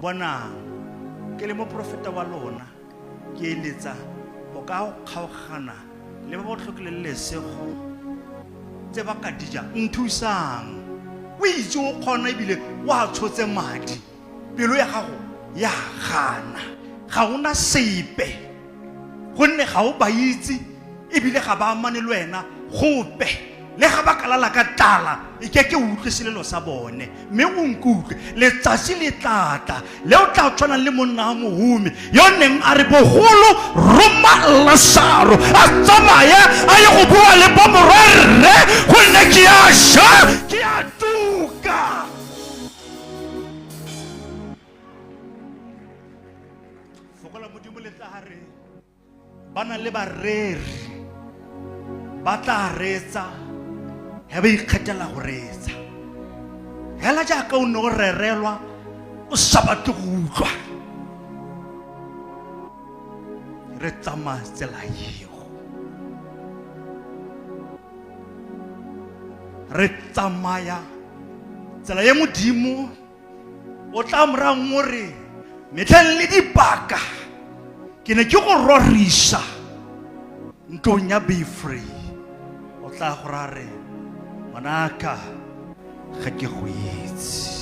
Bonang, ke le moprofeta wa lona, ke eletsa go ka kgaogana le ba ba tlhokileng lesego tse ba ka di jang. Nthusang. O itse o kgona ebile o a tshotse madi, pelo ya gago ya gana, ga o na sepe, gonne ga o ba itse ebile ga ba amane le wena gope. Le ga ba kalala ka tlala, e ke ke utlwe selelo sa bone, mme o nkutlwe. Letsatsi le tla tla le o tla tshwanang le monna wa mohumi yo neng a re, bogolo roma Lasaro a tsamaye a ye go bua le bomorwarre, gonne ke a sha, ke a tuka. Foko la Modimo le tla re ba na le bareri ba tla reetsa ge ba ikgethela go reetsa. Hela jaaka o ne o rerelwa o sa batle go utlwa, re tsamaya tsela eo, re tsamaya tsela ye Modimo o tla morang o re metlheng le dipaka ke ne ke go rorisa ntlong ya Be Free. O tla go ra re, ngwanaka, ga ke go itse.